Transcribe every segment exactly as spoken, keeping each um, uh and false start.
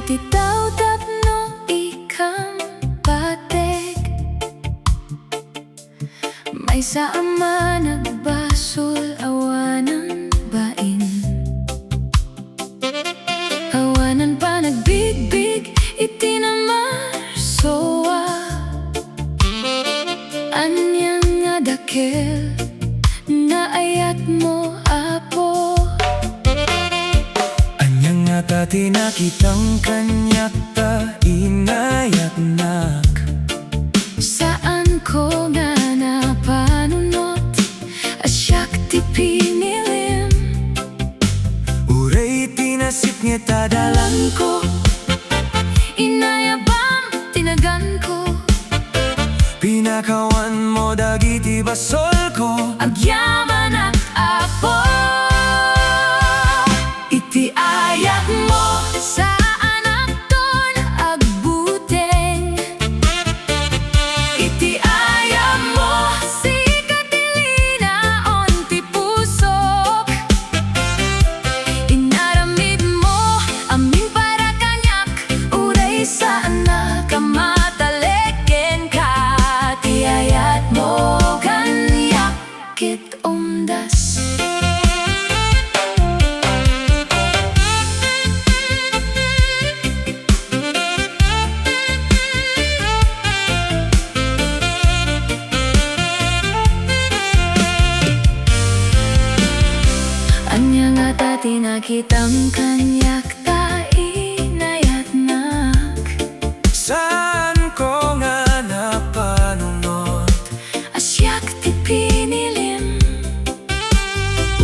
Ti tao tapno ikam pateg. Maysa a managbasol, awanan bain. Awanan panagbigbig iti namarsua. Ania nga dakkel nga ayatmo, Apo? Ania ngata ti nakitang kaniak ta inayatnak? Saanko nga napanunot a siak ti pinilim. Uray ti nasipnget a dalanko, inayabam ti naganko. Pinakawanmo dagiti basolko. Agyamanak, Apo, iti ayatmo. Saanakton agbuteng. Iti ayatmo, sika ti linaon ti pusok. Inaramidmo amin para kaniak, uray saanak a matalek kenka. Ti ayatmo kaniak ket umdas. Ania ngata ti nakitam kaniak ta inayatnak? Saanko nga napanunot a siak ti pinilim.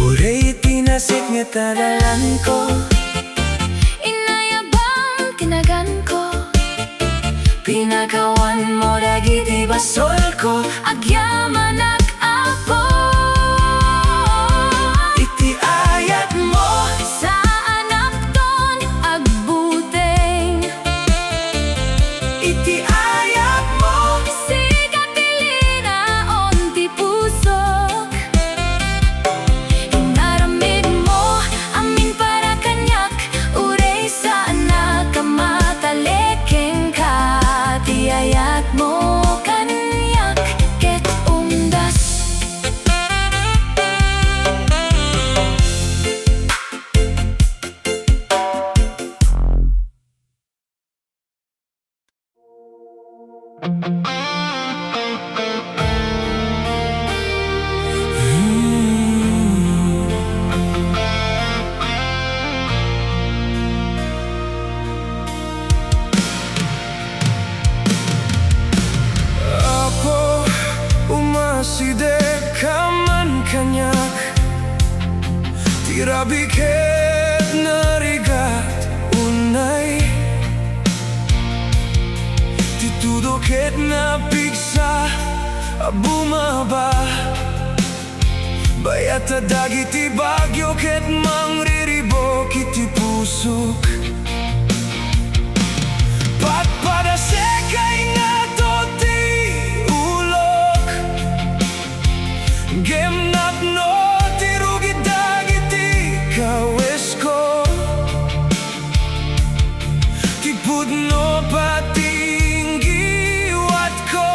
Uray ti nasipnget a dalanko, inayabam ti naganko. Pinakawanmo dagiti basolko. Agyamanak, Apo, iti ayatmo. Saanakton agbuteng. Iti ayatmo, sika ti linaon ti pusok. Inaramidmo amin para kaniak, uray saanak a matalek kenka. Ti ayatmo kaniak ket umdas. Apo, umasidegka man kaniak. Ti rabii ket narigat unay. Ti tudo ket napigsa a bumaba. Bayat a dagiti bagyo ket mangriribok iti pusok. Padpadasekay ngato ti ulok. Ngem napno ti rugit dagiti kawesko. Ti pudno pati nggiwatko,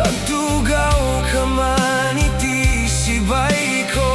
agtugawka man iti sibayko.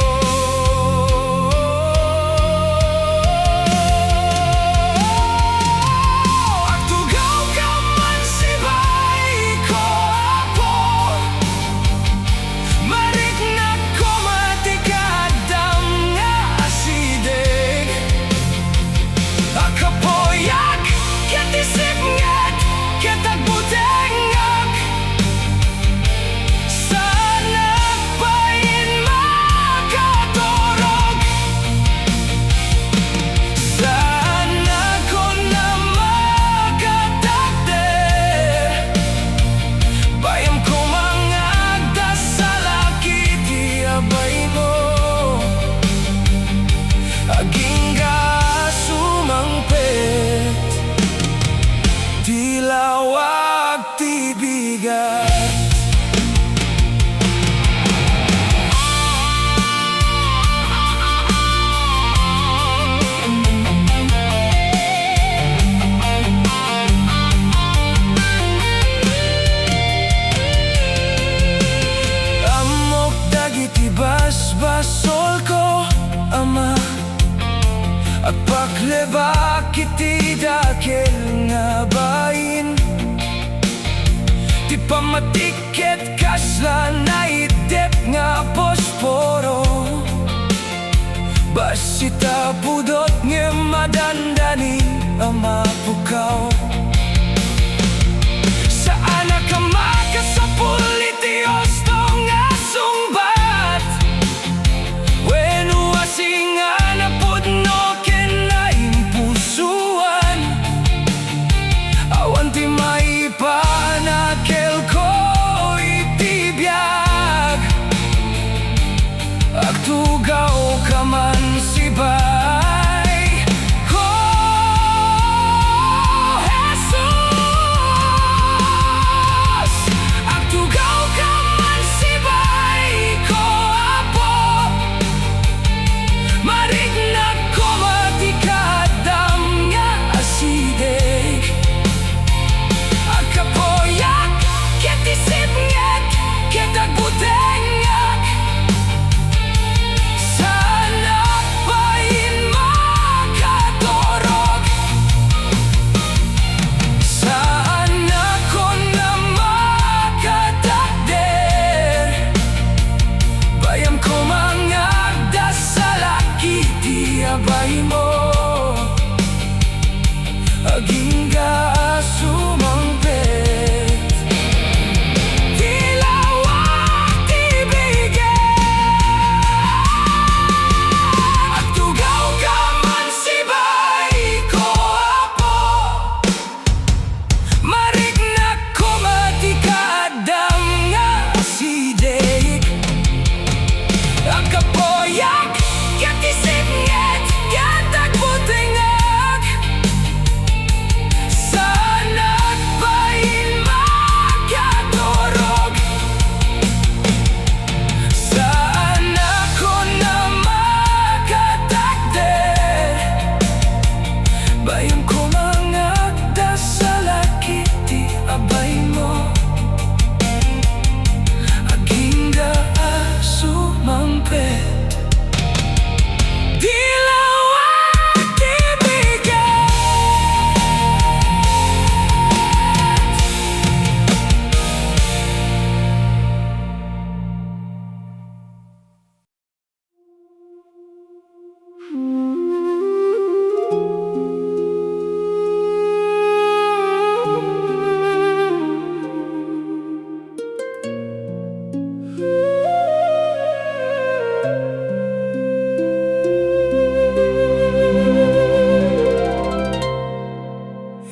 Paklebak iti dakel nga bain, ti pammatik ket kasla naiddep nga posporo. Bassit a pudot ngem madandani a mapukaw. Saanak a makasapul iti husto nga sungbat wenno asingan a pudno ken naimpusoan. Awan ti maipanakelko iti biag. Agtugawka man sibay ko, Jesus. Agtugawka man sibay ko, Apo. Mariknak koma ti kaaddam nga asideg. Agkapuyak ket isipnget ket agbutengak. Saanak pay makaturog. Saanak koma makatakder. Bayam koma nga agdasalak iti abaymo. Agingga a sumangpet. Ti lawag ti bigat. Agtugawka man sibay ko, Apo. Mariknak koma ti kaaddam nga asideg. Agkapuyak ket isipnget ket agbutengak. Saanak pay makaturog. Saanak koma makatakder. Bayam koma nga agdasalak iti abaymo. Agingga a sumangpet. Ti lawag ti bigat.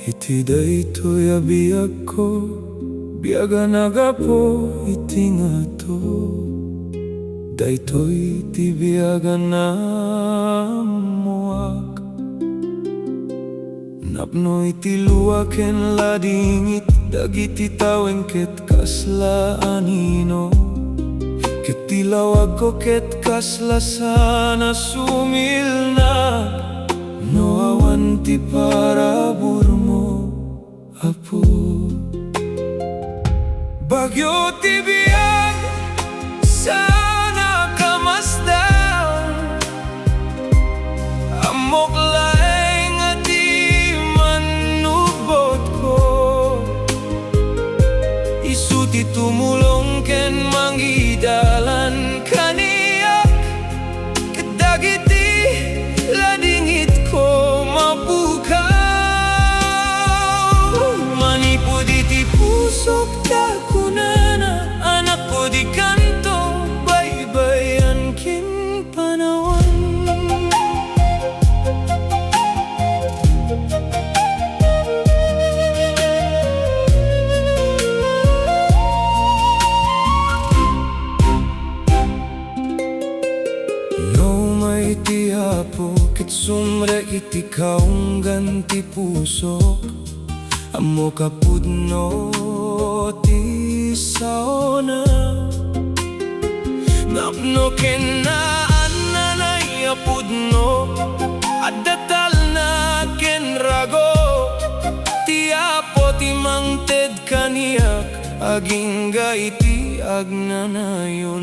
Iti daytoy a biagko, biag a naggapu iti ngato, daytoy ti biag a naammoak. Napno iti lua ken ladingit dagiti tawen ket kasla anino, ket ti lawagko ket kasla saan a sumilna. No awan ti paraburmo, Apo. Bagyo ti biag, saanak a masdan. Ammok laeng a ti mannubbotko. Isu ti tumulong ken mangidalan kaniak. Ket dagiti ladingitko mapukaw. Manipud iti pusok ta kunana, anakko, dikanto baybay-an ken panawan. No umay ti Apo ket sumrek iti kaunggan ti pusok, ammok a pudno ti saona. Napno ken naannanay a pudno, adda talna ken rago. Ti Apo ti mangted kaniak, agingga iti agnanayon.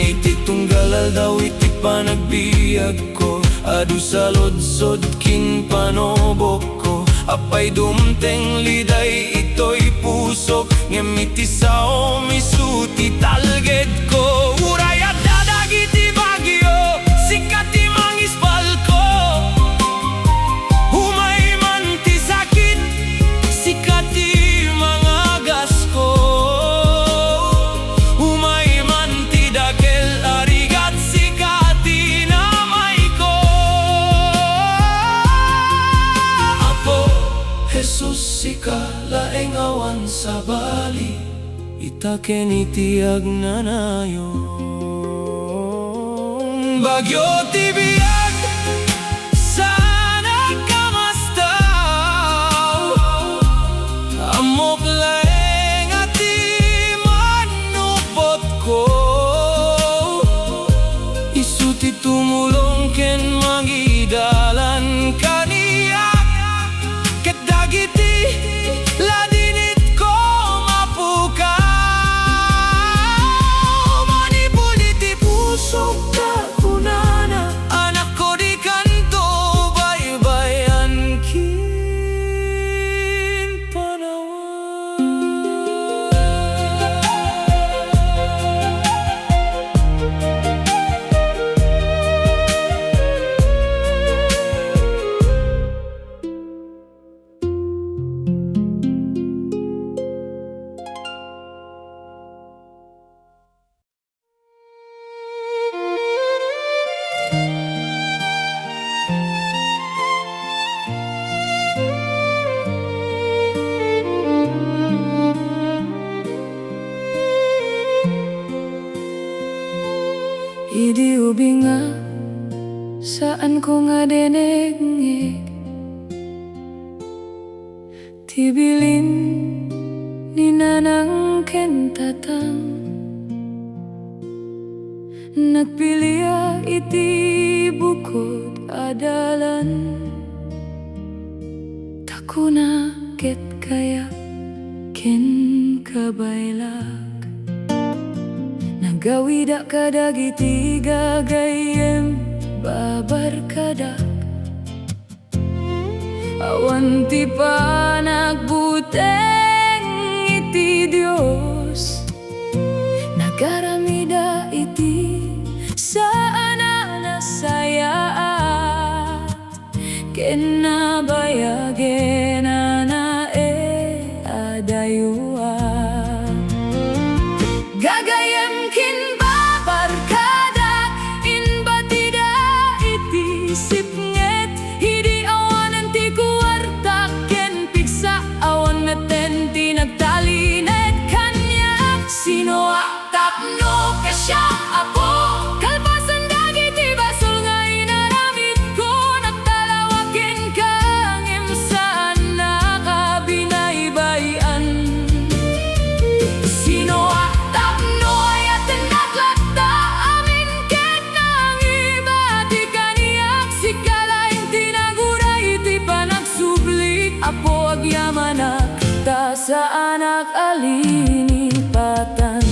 Iti tunggal aldaw iti panagbiagko, Adu saludsod kin panubokko, apay dumteng liday itoy pusok, ngem iti saom isu ti talgedko. Uray adda dagiti bagyo, sika ti mangispalko. Umay man ti sakit, sika ti mangagasko. Umay man ti dakel a rigat, sika ti namayko. Apo Jesus, sika laeng awan sabali, ita ken iti agnanayon. Bagyo ti biag, saanak a mastaw. Ammok laeng a ti manupotko. Isu ti tumulong ken mangidalan kaniak. Ket dagiti ladinitko mapukaw. Manipul iti pusok ta kunana, anakko, dikanto baybay-an kin panawan. Idi ubingak, saanko nga dinengngeg ti bilin ni nanang ken tatang. Nagpiliak iti bukod a dalan, ta kuna ket kayak ken kabaelak. Nagawidak kadagiti gagayyem, babarkadak. Awan ti panagbuteng iti Dios. Nagaramida iti saan a nasayaat ken nabayagen a nae-, adayo. Gagayyem ken babarkadak, imbatida iti sipnget. Idi awanen ti kuarta ken pigsa, awan metten ti nagtalinek kaniak. Sinoak tapno kasia, Apo? Kalpasan dagiti basol nga inaramidko, nagtalawag kenka ngem saannak a binaybay-an. Sinoak tapno ayatennak latta amin ket nangibati kaniak? Sika laeng ti naguray iti panagsublik, Apo, agyamanak, ta saanak a linipatan.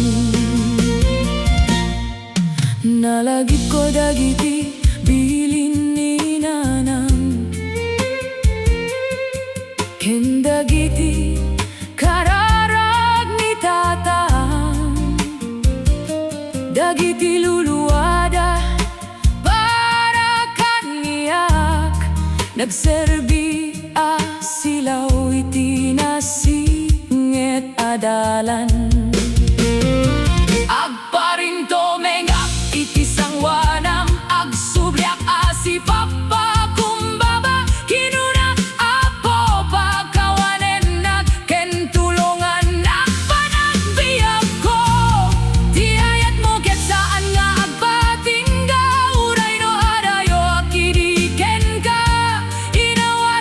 Nalagipko dagiti bilin ni nanang ken dagiti kararag ni tatang. Dagiti luluada para kaniak, nagserbi a silaw iti nasipnget a dalan. Agparintumengak iti sangoanam, agsubliak a sipapakumbaba. Kinuna, Apo, pakawanennak ken tulongannak panagbiagko. Ti ayatmo ket saan nga agpatingga, uray no adayoak idi kenka. Inawa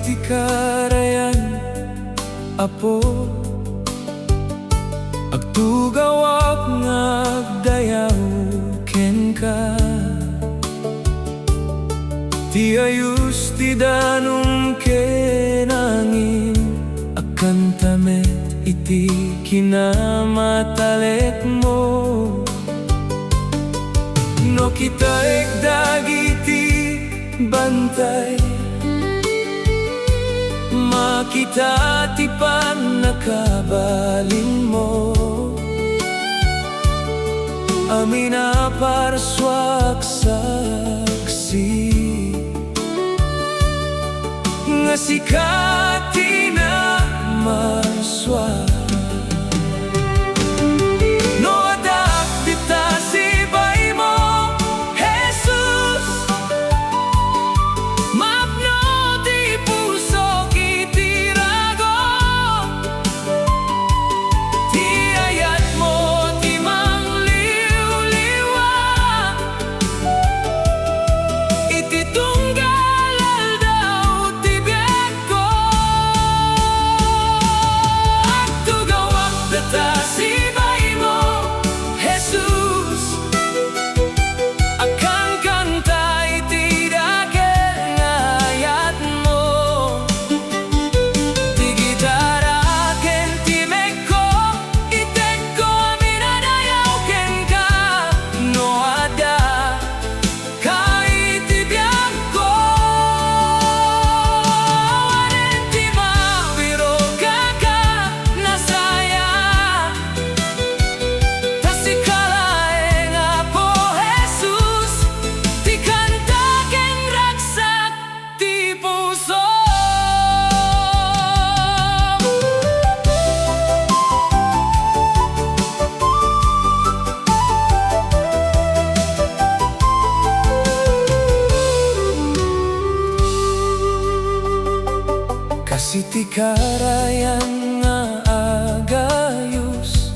ti karayan, Apo, agtugawak nga agdayaw kenka. Ti ayus ti danum ken angin, akkanta met iti kinamatalekmo. No kitaek dagiti bantay, makita ti pannakabalinmo. Amin a parsuak saksi nga sika ti namarsua. No adda dita sibaymo, Jesus, mapno ti pusok iti rago. Ti ayatmo ti mangliwliwa iti tunggal aldaw ti biagko. Agtugawak dita sibaymo, Jesus. Agkankanta iti dakkel nga ayatmo. Ti gitara ken ti mekko, itekko amin a dayaw kenka. No adda ka iti biagko, awanen ti mabiroka ken nasayang. Ta sika laeng, Apo Jesus, ti kanta ken ragsak ti puso. Kas iti karayan nga agayus,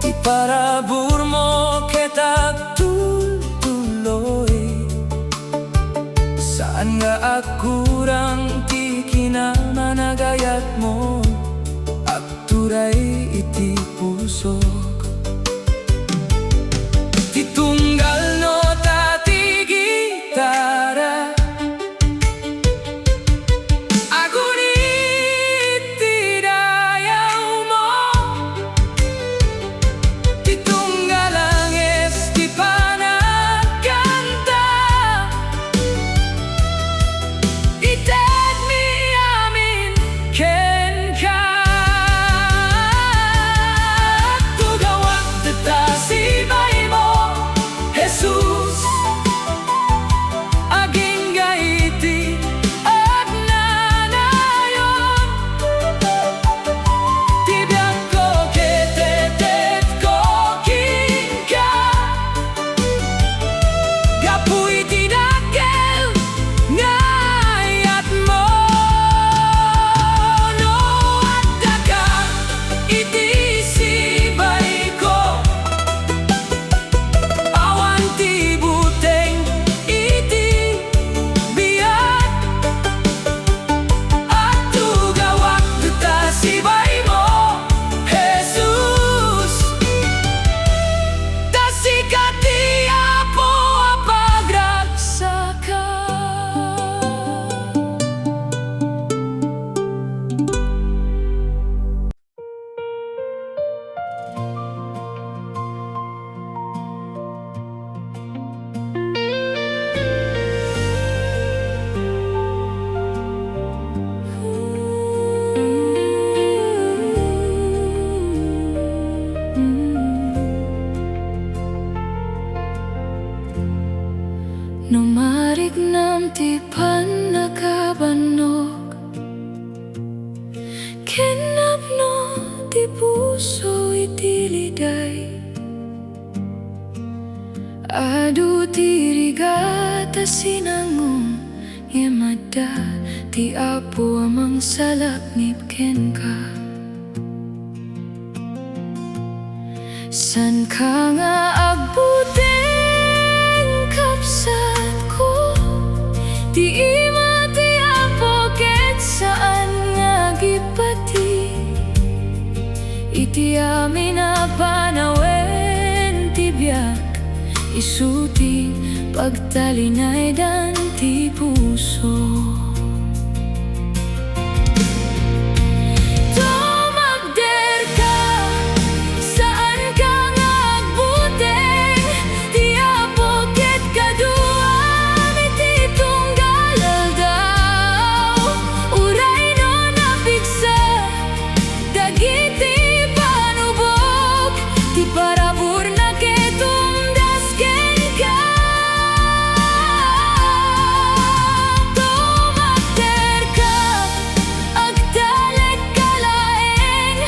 ti paraburmo ket agtultuloy. Saan nga agkurang ti kinamanagayatmo, agturay iti pusok. Ti tunggal nota ti gitara, aguni ti dayawmo. Ti tunggal anges ti panagkanta, itedmi amin kenka. Agtugawak dita sibaymo, Jesus. Agingga iti agnanayon ti biagko ket itetko kenka. Gapu iti dakkel nga ayatmo, no addaka iti sibayko, awan ti buteng iti biag. Agtugawak ta sibaymo, Jesus, ta sika ti Apo a pagragsakan. No mariknam ti pannakabannok, ken napno ti puso iti liday, adu ti rigat a sinangom, ngem adda ti Apo a mangsalaknib kenka. Saanka nga agbuteng, kabsatko, ti ima ti Isu ti pagtalinaydan ti puso. Tumagderka, saanka nga agbuteng. Ti Apo ket kaduam iti tunggal aldaw. Uray no napigsa dagiti panubok, ti paraburna ket umdas kenka. Tumagderka, agtalekka laeng,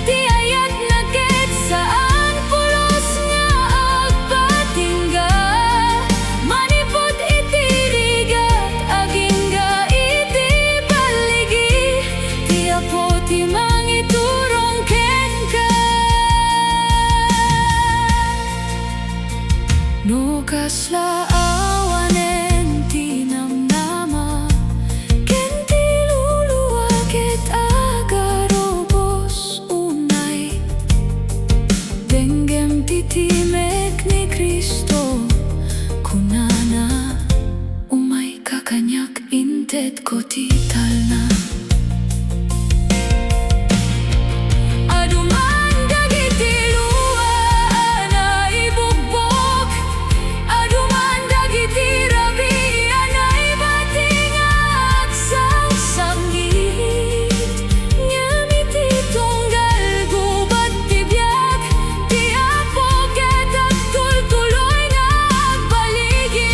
ti ayatna ket saan pulos nga agpatingga. Manipud iti rigat, agingga iti balligi, ti Apo ti mangiturong kenka. No kasla awanen ti namnama ken ti luluwa ket agarubos unay, denggem ti timek ni Cristo, kunana, umayka kaniak, intedko ti talna. Adu man dagiti lua a naibugbog, adu man dagiti rabii a naibati nga agsangsangit, ngem iti tunggal gubat ti biag, ti Apo ket agtultuloy nga agbaligi.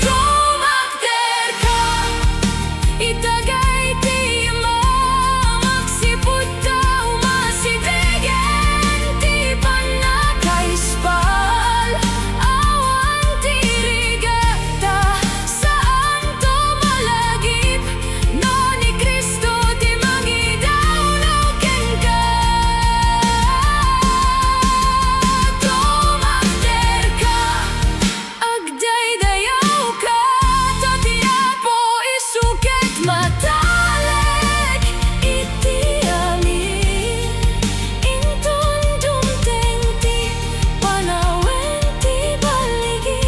Tumagderka, itagay ti imam agsipud ta umasidegen ti pannakaispal. Awan ti rigat ta saanto malagip no ni Cristo ti mangidaw no kenka. Tumagderka, agdaydayawka, ta ti Apo isu ket matalek iti amin. Inton dumteng ti panawen ti balligi,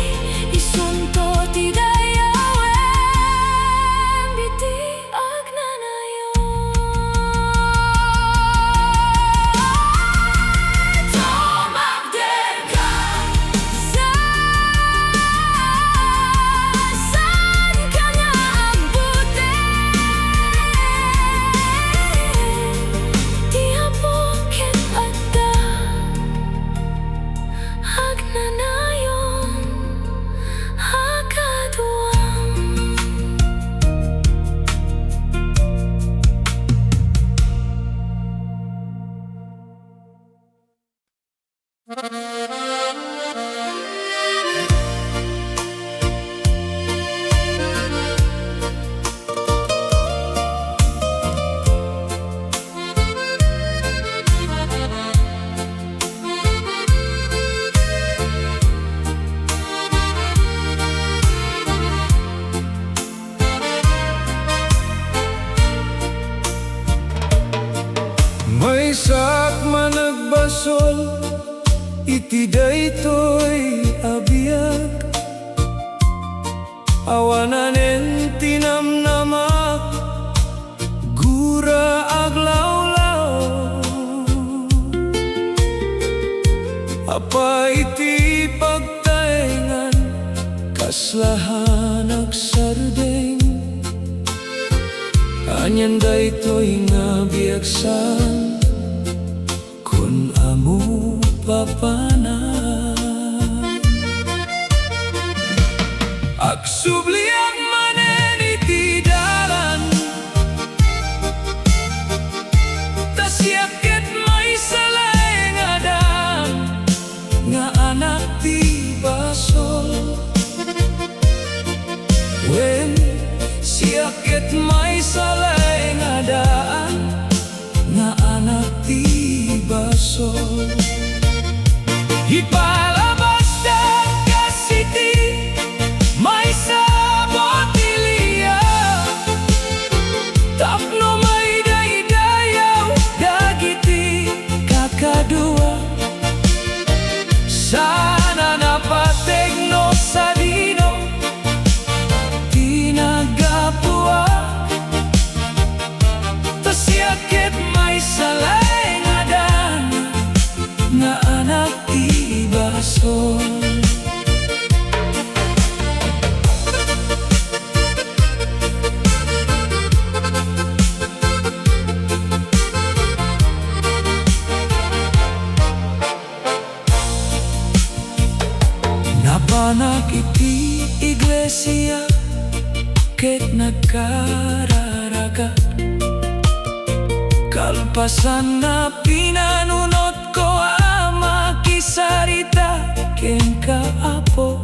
isunto ti dayawem iti agnanayon. Tumagderka, sa-, saanka nga agbuteng. Ti Apo ket adda agnanayon a kaduam. Maysaak managbasol iti daytoy a biag. Awananen ti namnamak, gura aglawlaw. Apay ti pagtaengan, kasla han agsardeng? Anian daytoy nga biag saan? Kun ammo papanan, agsubliak manen iti dalan, ta siak ket maysa laeng a daan nga anak ti basol. Wen, siak ket maysa laeng a daan nga anak ti basol. Ipalabasdak kas iti maysa a Siak ket nagkararagak. Kalpasanna, pinanunotko a makisarita kenka, Apo.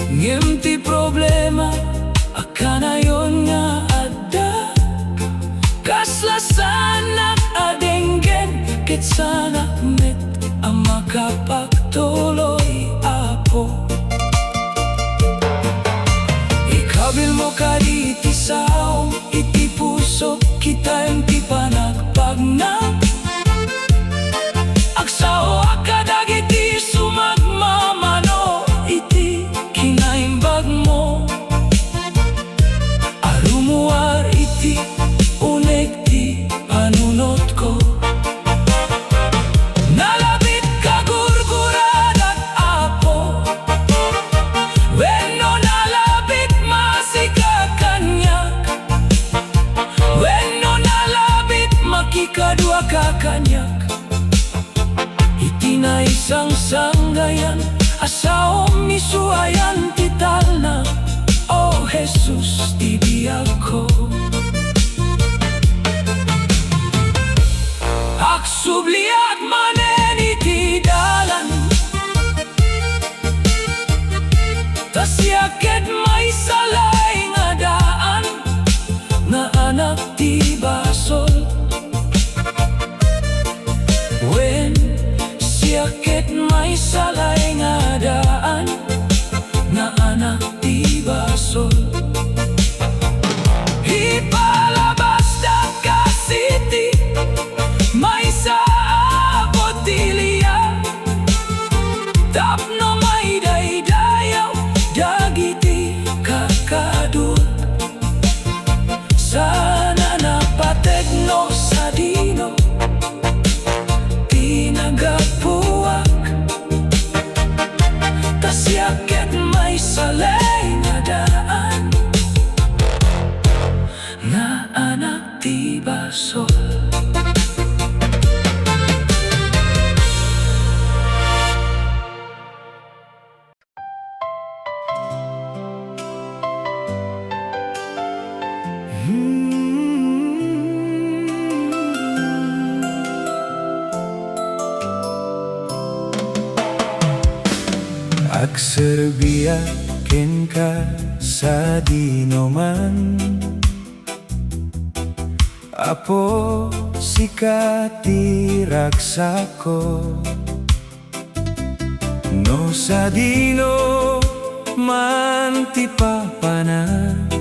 Ngem ti problema a kanayon nga adda, kasla saanak a denggen ket saanak met a makapagtuloy, Apo. Ikabilmo kadi ti saom iti pusok, kitaem ti panagpagna. Agsaoak kadagiti sumagmamano iti kinaimbagmo a rumuar iti uneg ti panunotko. Nalabit kagurguradak, Apo, wenno nalabit masikak kaniak, wenno nalabit makikaduaka kaniak. Iti naisangsangayan a saom, isuayan ti talna, O Jesus, ti biagko. Agsubliak manen iti dalan, ta siak ket maysa laeng a daan nga anak ti basol. Wen, siak ket maysa laeng a daan nga anak ti basol. Ipalabasdak kas iti maysa a botilia tapno maidaydayaw dagiti kakaduak. Saan a napateg no sadino ti naggapuak, ta siak ket maysa laeng a daan nga anak ti basol. Agserbiak kenka sadinoman, Apo, sika ti ragsakko. No sadino man ti papanak,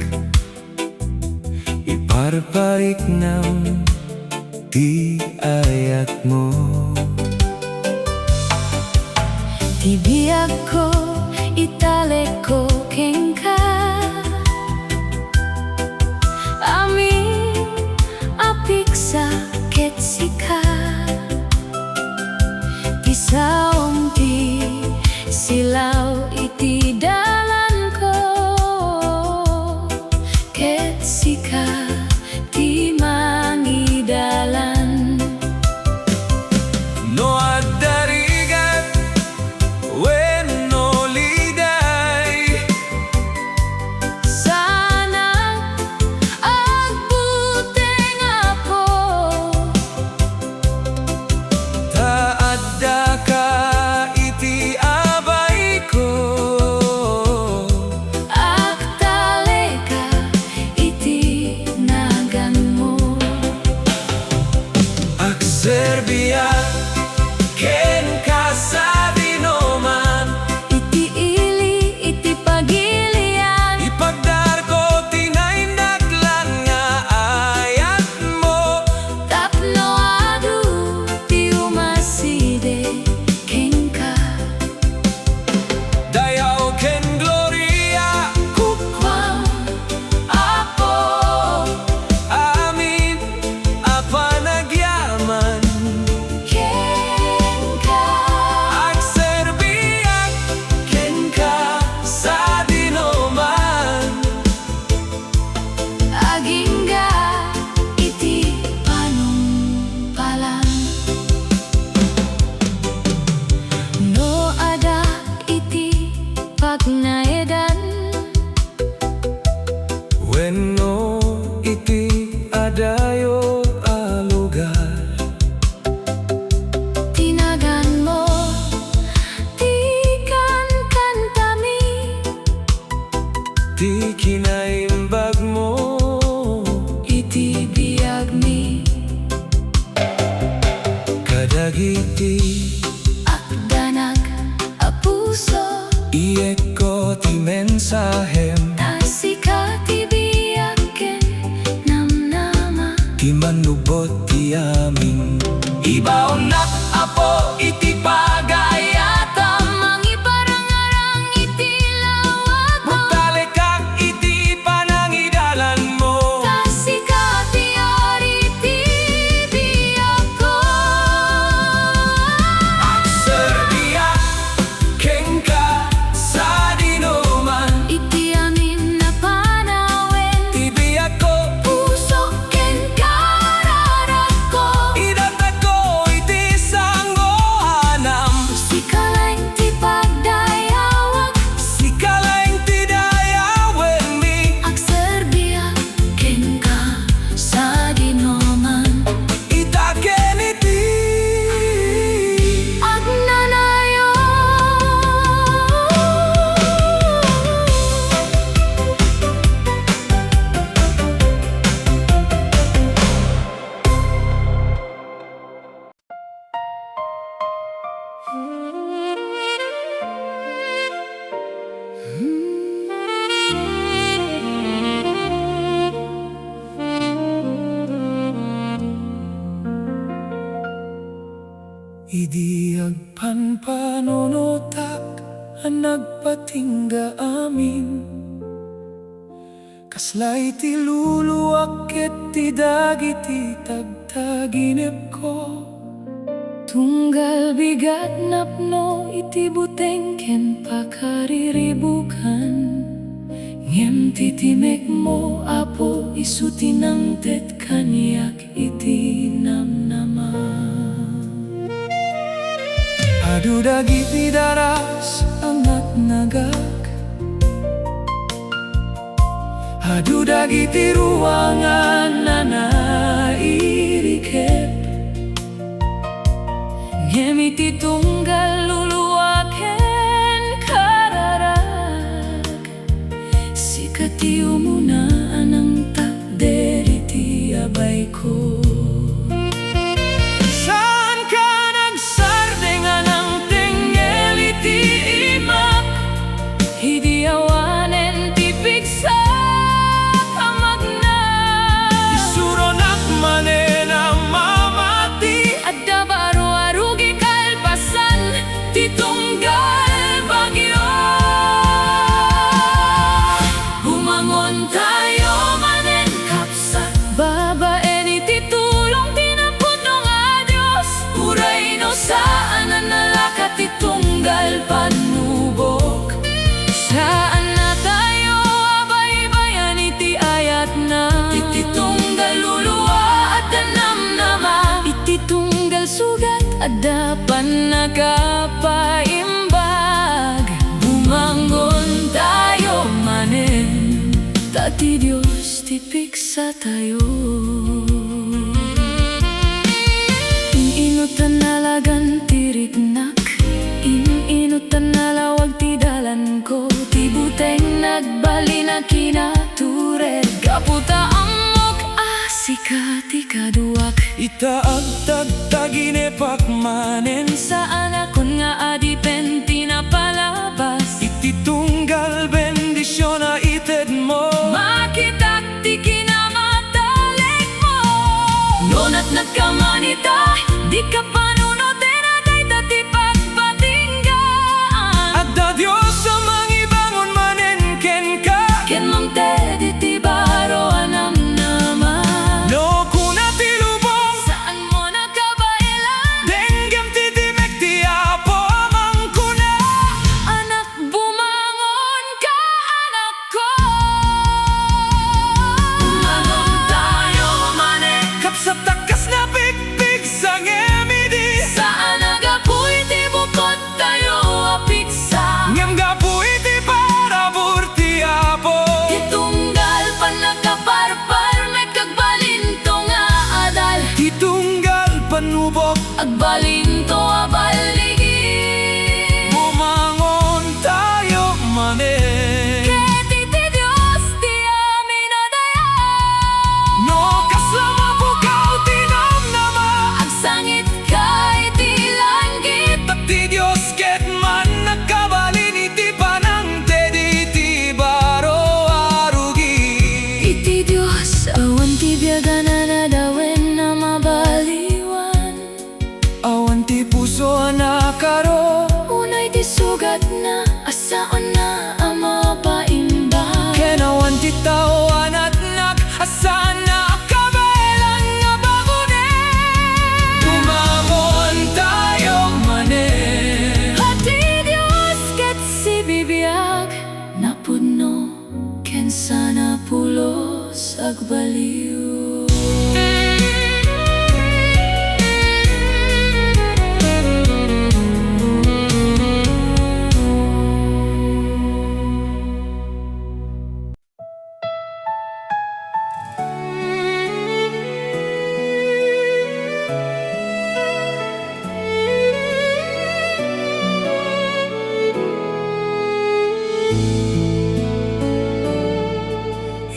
iparpariknam ti ayatmo. Ti biagko, italekko kenka. Amin a pigsa ket sika. Ti saom ti silaw iti dalanko, ket sika ti mangidalan. No adda rigat wenno liday, saanak agbuteng, Apo. Ta addaka iti abayko. Agtaleka iti naganmo. Agserbiak kenka sadinoman. Iti ili, iti pagilian. Ipagdarko ti naindaklan nga ayatmo. Tapno adu ti umasideg kenka. Dayaw ken gloria. Kukuam, Apo. Amin a panagyaman. Kenka. Agserbiak kenka sadinoman. Agingga iti panungpalan. No adda iti pagnaeda, ti kinaimbagmo iti biagmi. Kadagiti agdanag a puso, iyekko ti mensahem. Ta sika ti biag ken namnama, ti mannubbot ti amin. Ibaonnak, Apo, iti pagayatam. Mangiparangarang iti lawagmo. Magtalekak iti panangidalanmo. Ta sika ti Ari ti biagko. Agserbiak kenka sadinoman. Iti amin a panawen. Ti biagko, pusok ken kararagko. Idatagko iti sangoanam. Sika laeng ti pagdayawak. Sika laeng ti dayawenmi. Agserbiak kenka sadinoman. Ita ken iti agnanayon. Idi agpanpanunotak a nagpatingga amin, kasla iti luluak ket ti dagiti tagtaginepko. Tunggal bigat napno iti buteng ken pakariribukan, ngem ti timekmo, Apo, isu ti nangted kaniak iti namnama. Adu dagiti daras a nagnagak, adu dagiti ruangan a nairikep, ngem iti tunggal luluak ken kararag, sika ti umuna a nangtakder iti abayko. Saanka a nagsardeng a nangtengngel iti imak, idi awanen ti pigsa a magna. Isuronak manen a mamati. Adda baro a rugi kalpasan ti tunggal bagyo. Bumangontayo manen, kabsat, babaen iti tulong ti napudno nga Dios. Uray no saanen a laka ti tunggal pannubok, saannatayo a baybayan iti ayatna. Iti tunggal luluwa adda namnama, iti tunggal sugat adda pannakapaimbag. Bumangontayo manen, ta ti Dios ti pigsatayo. In-inut a nalagan ti riknak, in-inut a nalawag ti dalanko, ti buteng nagbalin a kinatured. Gapu ta ammok a sika ti kaduak, ita agtagtaginepak manen. Saanakon nga adipen ti napalabas iti tunggal bendision a itedmo. Makitak ti kinamatalekmo. No natnagka man ita, dika panunoten a dayta ti pagpatinggaan. Adda Dios a mangibangon manen kenka, ken mangted iti baro a namnama. No kuna ti lubong, saanmon a kabaelan, denggem ti timek ti Apo a mangkuna. Anak, bumangonka, anakko. Bumangontayo manen, kabsat, ta kasla pigpigsa ngem idi agbaliw.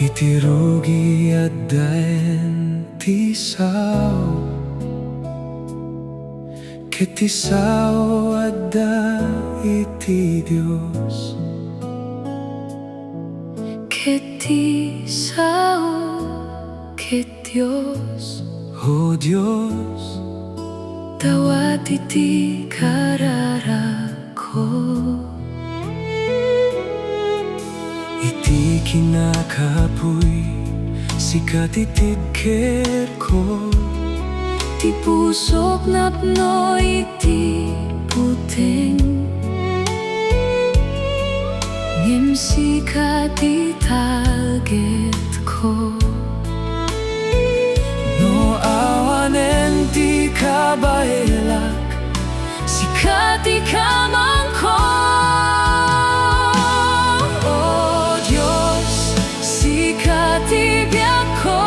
Iti rugi addaen ti sao, ket ti sao adda iti Dios. Ket ti sao ket Dios. O Dios, dawat iti kararagko. Iti kinakapuy, sika ti tigkerko. Ti pusok napno iti buteng, ngem sika ti talgetko. No awanen ti kabaelak, sika ti kamangko. O Dios, sika ti biagko.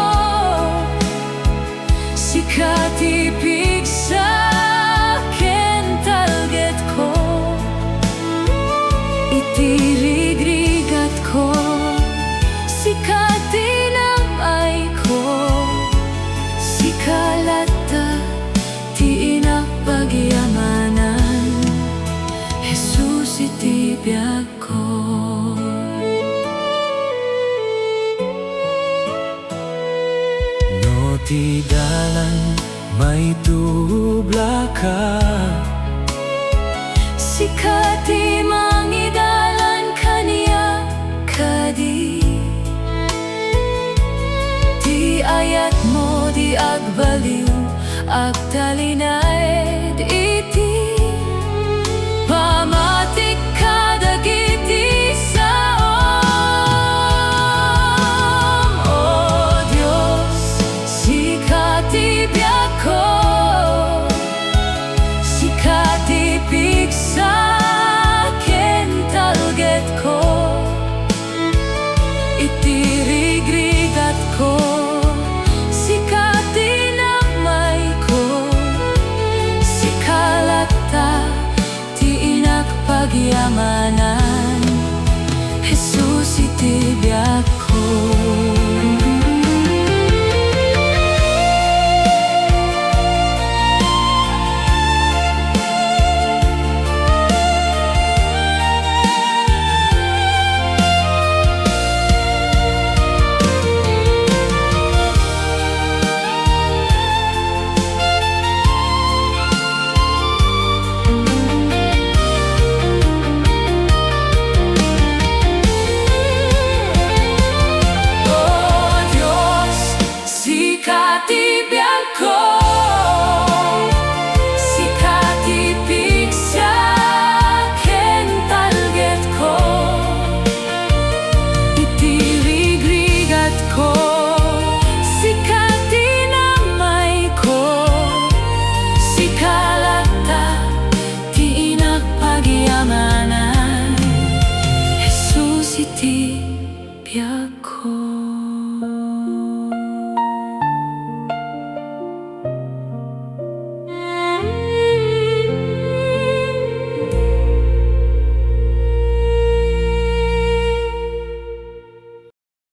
Sika ti pigsa ken talgetko iti rigrigatko. Sika ti nam-ayko. Sika latta ti inappagyamanan, Jesus, iti biag ko. No ti dalan maitublaka, sika ti mangidalan kaniak kadi. Ti ayatmo di agbaliw, agtalinaed.